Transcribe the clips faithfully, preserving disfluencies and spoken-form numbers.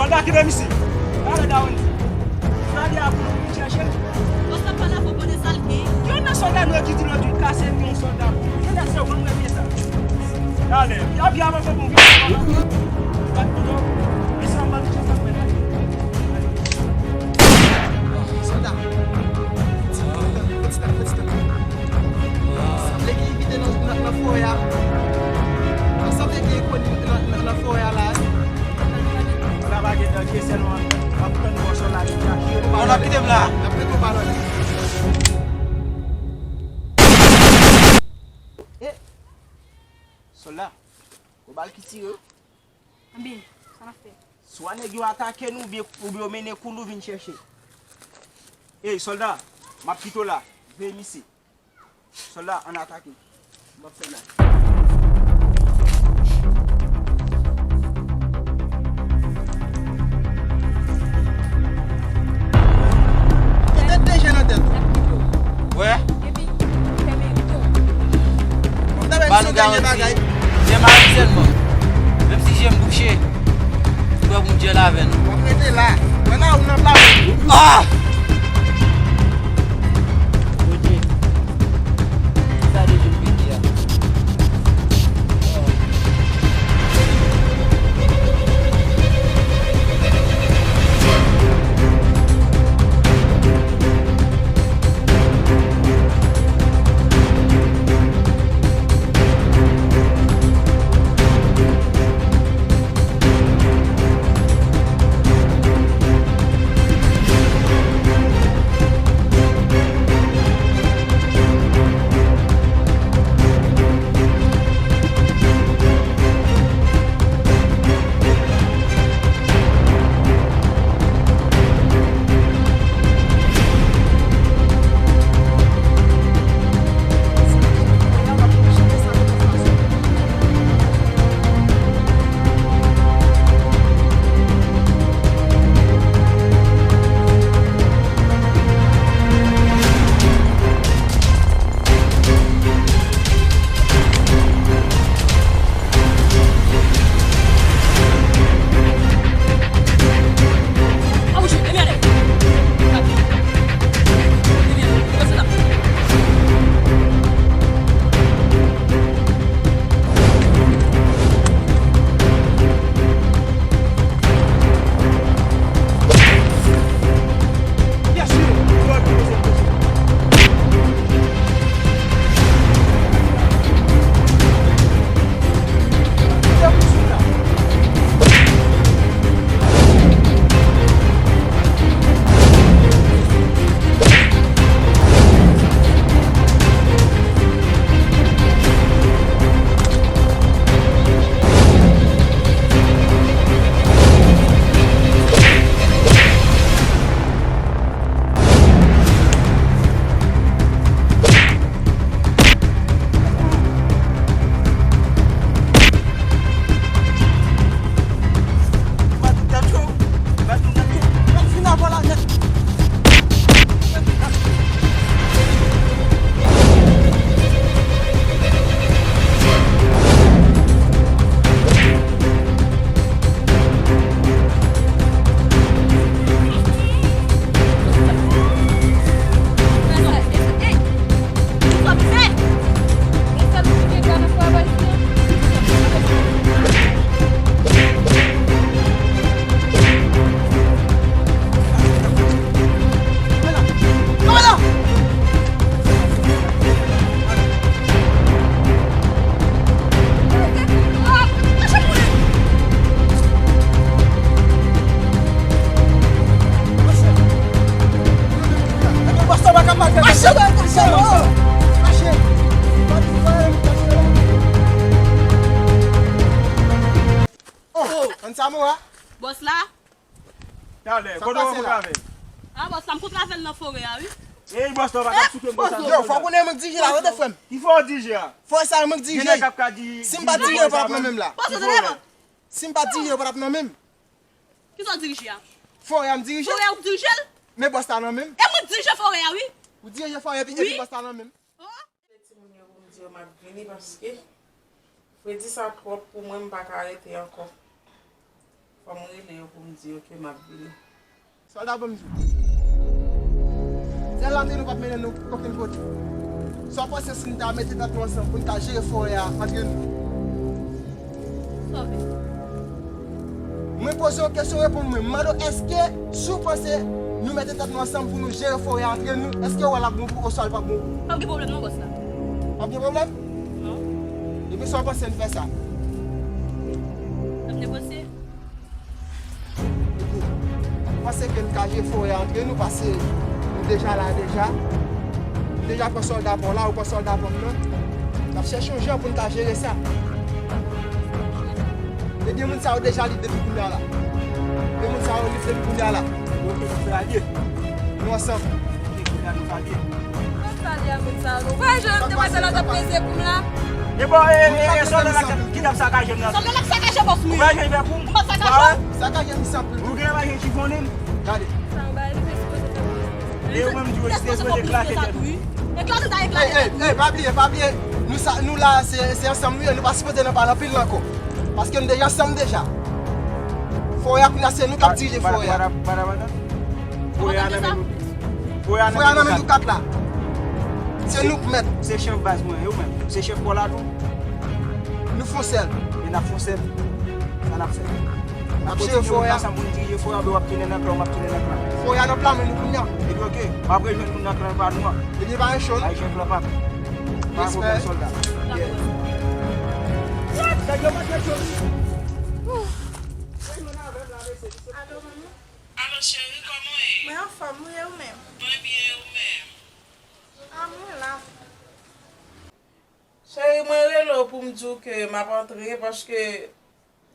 Sòlda, kite m isi. Gade dawonn. Gade a pou nou vin chèche l. Bon, sa pa la pou konnen sa l gen. Yon nan sòlda nou yo ki di lòt wi kase yon sòlda. Yon nan se yo ban mwen pye sa. Gade, y ap y avanse pou vin. Bat kouto. Mesi anba ti chèf la fè la. Sòlda. Sanble gen envite nan, nan, nan forè a. Sanble gen envite nan, nan, nan forè a la. Ala pa gen danje sèlman. M ap tann bòs la li kache. Bon, n ap kite m la. N ap mete w pa nan. Eh, sòlda, gwo bal ki tire. Ebyen, sa n ap fè? Swa nèg yo atake nou, oubyen, oubyen yo mennen kou nou vin chèche. Ey, sòlda, m ap kite w la. Veye misye. Sòlda, ann atake. M ap fè la. Mete de je nan tèt ou. Wè. Ba nou garanti. Je m a ri sèlman. Menm si je m bouche, m kwè pou m djèl avè nou. W ap rete la. Mwen la ou nan pla. Ah! Bondye. Sa de je m pete a. Bòs la. Talè, kote w rankontre avè l? A, bòs la, m kontre avè l nan forè a, wi. Ey, bòs la, w pa ka souke m konsa. Yo, fò w konnen mwen k dirije la, rete frè m. Ki fò w dirije a? Forè sa, mwen k dirije. Gen nèg k ap ka di. Si m pa dirije, w pa t ap nan men m la. Bòs la, tande mwen. Si m pa dirije, w pa t ap nan men m. Kisa w dirije a? Forè a m dirije. Forè a ou k dirije l? Men bòs la nan men m. E mwen k dirije forè a, wi. Ou dirije forè epi, epi bòs la nan men m. Wi. Timoun yo pou m di yo m ap vini paske fredi sa twòp pou mwen, m pa ka rete ankò. Fò m rele yo pou m di yo ke m ap vini. Sòlda, ban m di w. Sèl la, nou p ap mennen nou okenn kote. Sa w panse si n ta mete tèt nou ansanm pou n ka jere forè a antre nou? Sa w vle? Mwen poze w kesyon, reponn mwen. M mande w, èske si w panse nou mete tèt nou ansanm pou nou jere forè a antre nou, èske w wè l ap bon pou ou oswa l p ap bon pou ou? P ap gen pwoblèm non, bòs la. P ap gen pwoblèm? Non. Ebyen, sa w panse n fè sa? N ap negosye. Ebyen, nou panse ke n ka jere forè a antre nou, paske nou deja la deja. Nou deja pran sòlda pa w la, ou pran sòlda pa m nan. N ap chèche yon jan pou n ka jere sa. Ebyen, moun sa yo deja lib depi kounye a la. Ebyen, moun sa yo lib depi kounye a la. Ok, nou fè alye. Nou ansanm. Ok, kounye a nou fè alye. Mwen pale a moun sa yo. Ou pa jwenn demwazèl la t ap peze pou m la? E bon, e, e, e, sòlda la k ap, ki t ap sakaje m nan? Sòlda la k sakaje bòs mwen. Ou pa jwenn fè pou m? Ou pa sakaje? Sakaje m san pil. Ou gen la pa jwenn chifonnen m? Gade. Sa ou bay, li te sipoze fè pou mwen. E ou menm di w, te sipoze eklate tèt ou. Eklate ta eklate tèt ou. Ey, ey, pa bliye, pa bliye. Nou sa, nou la, se, se ansanm nou ye, nou pa sipoze nan pale anpil ankò. Paske nou deja ansanm deja. Forè a kounye a se nou k ap dirije forè a. Madan, madan, madan. Forè a nan men nou. Forè a nan men nou kat la. Se nou k mèt. Se chèf baz mwen, e ou menm? Se chèf kò la tou? Nou fon sèl. E n ap fon sèl. Sa n ap fè? N ap jere forè a. Sa moun dirije forè a, w ap tounen nan klan, w ap tounen nan klan. Forè a nan pla men nou kounye a. Epi ok, m ap rejwenn moun nan klan pa nou an. Ebyen pa gen chòl. Ay jwenn klan pa m. Pa gen pwoblèm sòlda. Yeah. Nèg yo pa gen chòl. Alo, manmi. Alo, cheri, kòman w ye? Mwen anfòm, wi, e ou menm? Mwen byen, e ou menm? A, mwen la. Cheri, mwen rele w pou m di w ke m ap antre, paske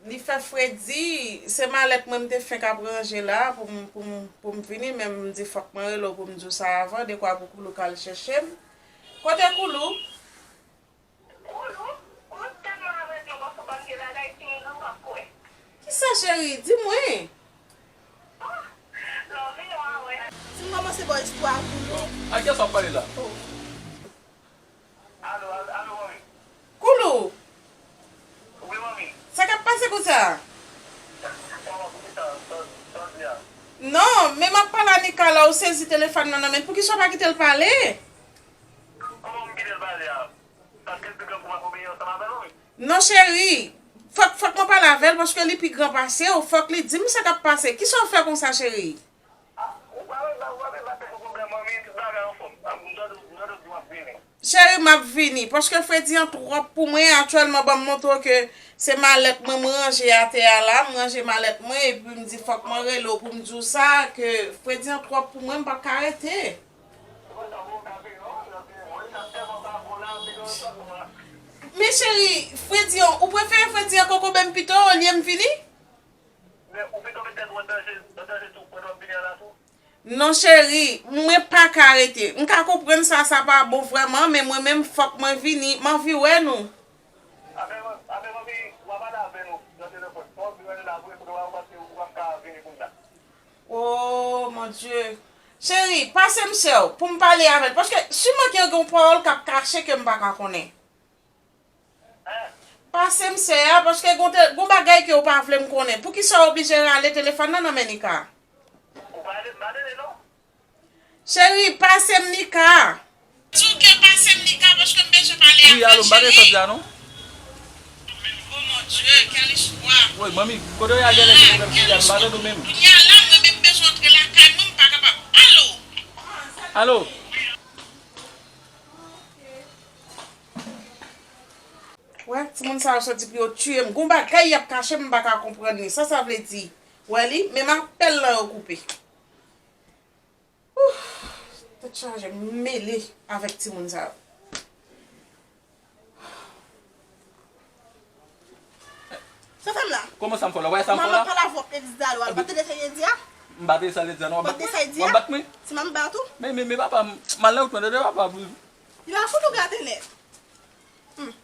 li fè fredi, se malèt mwen m te fenk ap ranje la pou m, pou m, pou m vini, men m di fòk mwen rele w pou m di w sa avan, dekwa pou Koulou ka al chèche m. Kote Koulou? Kisa, cheri? Di mwen. Si m kòmanse ba w istwa Koulou. A kiyès w ap pale la? Oh. Alo, alo, alo, manmi. Koulou. Wi, manmi. Sa k ap pase konsa? Kòman, poukisa? Sa, sa w di a? Non, men m ap pale a Nika la, ou sezi telefòn nan nan men l. Poukisa w pa kite l pale? Kòman m kite l pale a? Paske l pi gran pou mwen pou m ye ansanm avè l, wi. Non, cheri. Fòk, fòk mwen pale avè l paske li pi gran pase w. Fòk li di m sa k ap pase. Kisa w fè konsa, cheri? A, ou pa wè, ou pa wè, pa fè pwoblèm, manmi, tout bagay anfòm. A, m tande, m tande w di w ap vini. Cheri, m ap vini. Paske fredi an twòp pou mwen. Aktyèlman, ban m montre w ke se malèt mwen, m ranje atè a la. M ranje malèt mwen, epi m di fòk mwen rele w pou m di w sa, ke fredi an twòp pou mwen, m p ap ka rete. Men cheri, fredi an, ou prefere fredi an kokobe m pito olye m vini? Men ou pito met tèt ou an danje, an danje tou, pandan w ap vini an la tou? Non cheri, mwen pa ka rete. M ka konprann sa, sa pa bon vrèman, men mwen menm fòk mwen vini, m anvi wè nou. Amen, amen, manmi, w a pale avè nou nan telefòn. Fò w vin rele la vre, kote w a, ou panse ou p ap ka vini kounye a? Oh, mon Dieu. Cheri, pase m sè w pou m pale avè l. Paske siman ke gen yon pawòl k ap kache ke m pa ka konnen. Pase m sè a, paske gon te, gon bagay ke w pa vle m konnen. Poukisa w oblije rale telefòn nan nan men Nika? Ou pa rele, m pa rele, non. Cheri, pase m Nika. Di w ke pase m Nika paske m bezwen pale avè l, cheri. Wi, alo, m pa gen sòt la, non. Oh mon Dieu, quel espoir. Woy, manmi, kote w ye a genlè gen pwoblèm sou li a, m pa tande w menm. Kounye a la, mwen menm bezwen antre lakay mwen, m pa kapab. Alo. Alo. Wè, timoun sa yo soti pou yo tiye m. Gon bagay y ap kache m, m pa ka konprann li. Sa sa vle di? Wè li, menm apèl lan yo koupe. Ouf, tèt chaje, m mele avèk timoun sa yo. Sa fè m la? Kòman sa m fè w la? Wè sa m fè w la? Manman pale avè w, Elisa, ou pa tande sa l di a? M pa tande sa l di a, non. W ap bat mwen? W ap bat mwen? Si manman bat ou? Men, men, men papa, m, m al nan wout mwen, tande papa. Li pa fout ou gate nèt. Hmm.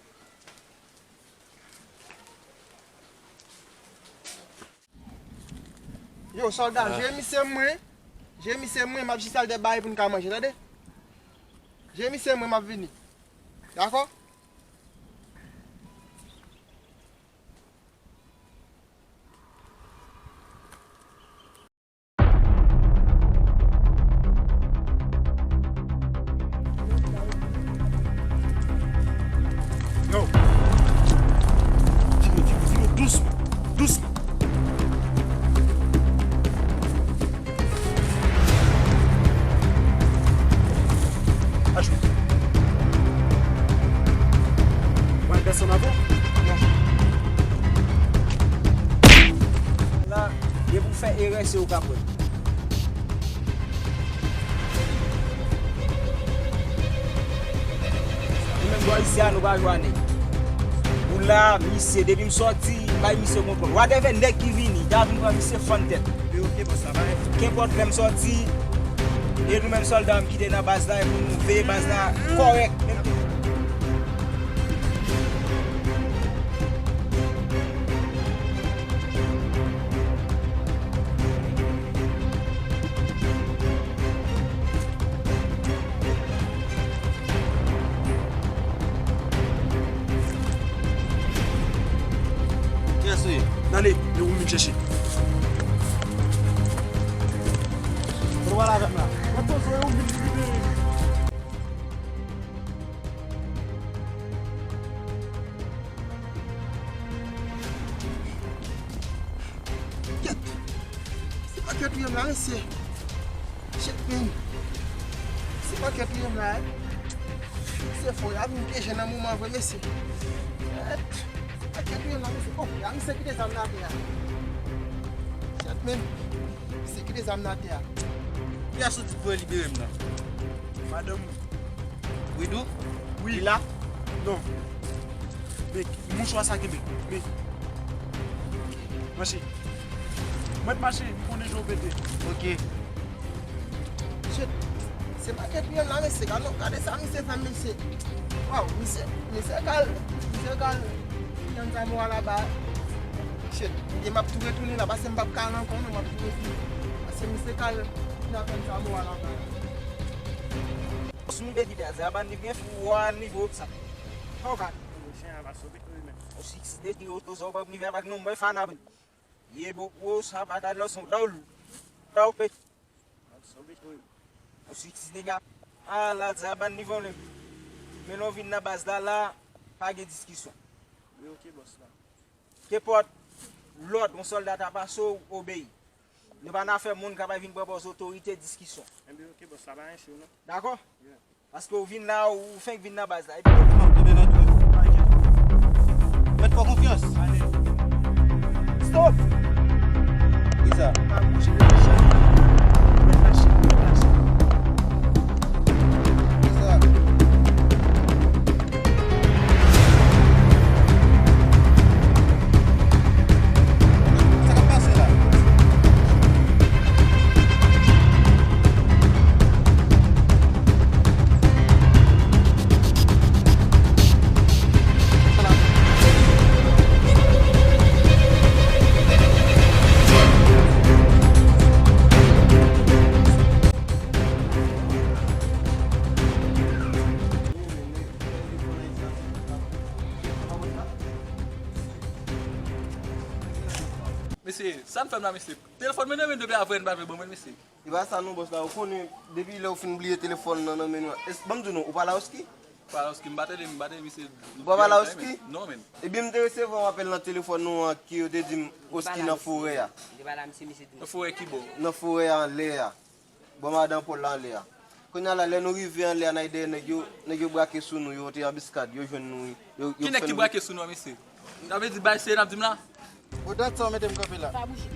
Yo, sòlda, jere misye mwen. Jere misye mwen, m ap jis al dèyè bagay pou n ka manje, tande? Jere misye mwen, m ap vini. Dakò? Fè erè, se ou k ap wè. Nou menm bò isi a, nou pa jwe a nèg. Ou la, misye, depi m sòti, bay misye kontwòl. Whatever nèg ki vini, ta vin pran misye fann tèt. Wi, ok, bòs la, bay. Kenpòt lè m sòti, e nou menm sòlda m ki te nan baz la, e pou nou veye baz la kòrèk. Menm Kiyès ou ye? Dale, e ou m vin chèche. Kote w al avè m la? Mwen poze ou vin libere. Kèt! Se pa kèt ou ye m la, mesye. Shit, man. Se pa kèt ou ye m la, eh. Se fò, y ap vin pyeje nan moman vre, mesye. Kèt! Se pa kèt ou ye m la, mesye. Oh, y a misye kite zam nan atè a. Shit, man. Misye kite zam nan atè a. Kiyès ou di pou yo libere m nan? Madanm ou. Widou? Wi. Li la? Non. Men, mouchwa sa kenbe. Men. Mache. Mwen mache, m konnen jan w pete. Ok. Shit. Se makèt li menm la, mesye. Gade, gade sa misye fè, mesye. Waw, misye, misye kal, misye kal. Tann sa mwa laba. Shit. Ebyen, m ap tou retounen la, paske m p ap kal ankò, non, m ap tou retounen. Paske misye kal nan tann sa mwa laba. Sou nou de di dèzè a bann li byen fou a nivo sa. How bad? Chen an va sove tou li menm. Ou six de di oto sa ou pa nivo avèk nou mwen fan avèl. Ye bo wo sa pa ta lò son dòl. Dòl pe. Ou six nèg a. A la sa bann nivo li. Men lè w vin nan baz la la pa gen diskisyon. Wi, ok, bòs la. Kenpòt lòd yon sòlda ta pase w, obeyi. Nou pa nan afè moun k ap vin pran pòz otorite diskisyon. Enben, ok, bòs la, pa gen cho, non. Dakò? Yeah. Paske w vin la, ou fenk vin nan baz la. Epi, non, kenbe nan dwèt. Pa enkyete. Mèt fè w konfyans. Ale. Stop! Kisa? Pa bouje, mèt mache, mèt mache, mèt mache. Kisa? Sa k ap pase la? Mesye, sa n fè m la, mesye? Telefòn mwen nan men depi avè n pa vle ban mwen l, mesye. E pa sa non, bòs la. Ou konnen, depi lè ou fin bliye telefòn nan nan men nou an. Es-, ban m di w non, ou pa la Oski? Pa la Oski, m pa tande, m pa tande misye. Ou pa la Oski? Non, men. Ebyen, m te resevwa yon apèl nan telefòn nou an, ke yo te di m Oski nan forè a. Li pa la, misye, misye di m. Nan forè ki bò? Nan forè a, anlè a. Bò madan Pòl la anlè a. Kounye a la, lè nou rive anlè a, n al dèyè nèg yo, nèg yo brake sou nou, yo te anbiskad, yo jwenn nou, yo, yo fè nou. Ki nèg ki brake sou nou an, mesye? Sa vle di bay se n ap di m la? Odan sa w mete m kanpe la. Pa bouje.